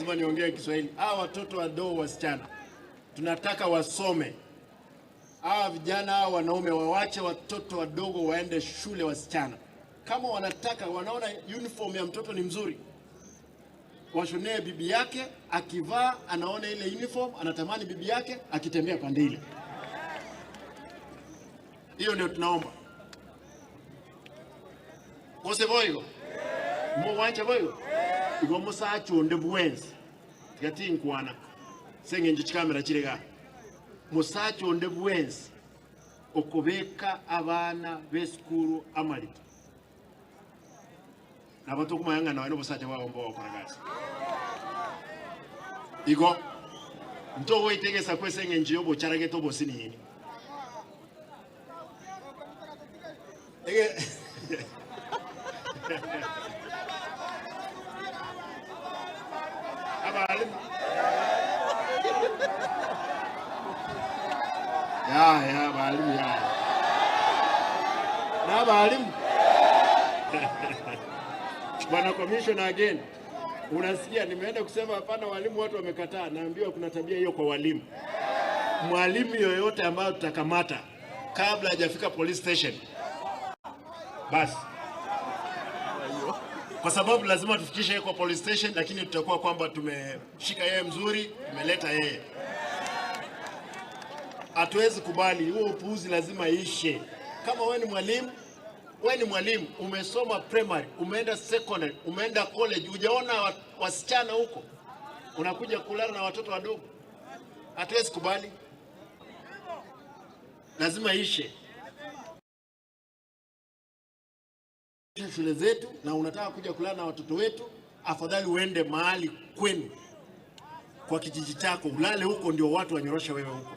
Lazima niongee Kiswahili. Hawa watoto wadogo wasichana tunataka wasome. Hawa vijana hawa wanaume wawache watoto wadogo waende shule wasichana. Kama wanataka, wanaona uniform ya mtoto ni mzuri, washonee bibi yake, akivaa anaona ile uniform, anatamani bibi yake akitembea pande ile. Hiyo ndio tunaomba. Kose boigo. Mo wanche boigo. Igo musacha onde bwensi. Tikati nkwana. Seng'encho chikamera chirega. Musacha onde bwensi okobeka abana b'esukuru amarito. Nabo tokumayanga nawe n'obusacha bwabo mbogokora gasi. Igo ntogoitegesa kwese eng'encho y'obocharagete obosinini. Ege abalimu ya abalimu ya na abalimu. Bwana Commissioner again, unasikia nimeenda kusema hapana, walimu watu wamekataa. Naambiwa kuna tabia hiyo kwa walimu. Mwalimu yoyote ambayo tutakamata kabla hajafika police station, basi, kwa sababu lazima tufikishe yeye kwa police station, lakini tutakuwa kwamba tumeshika yeye mzuri, tumeleta yeye. Hatuwezi kubali huo upuuzi, lazima ishe. Kama wewe ni mwalimu, wewe ni mwalimu, umesoma primary, umeenda secondary, umeenda college, hujaona wasichana huko, unakuja kulala na watoto wadogo. Hatuwezi kubali, lazima ishe. Shule zetu na unataka kuja kulala na watoto wetu, afadhali uende mahali kwenu kwa kijiji chako ulale huko, ndio watu wanyoroshe wewe huko.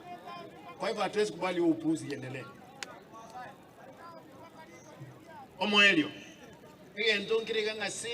Kwa hivyo hatuwezi kubali huo upuuzi iendelee. Omoelio. Ngiri ngasi.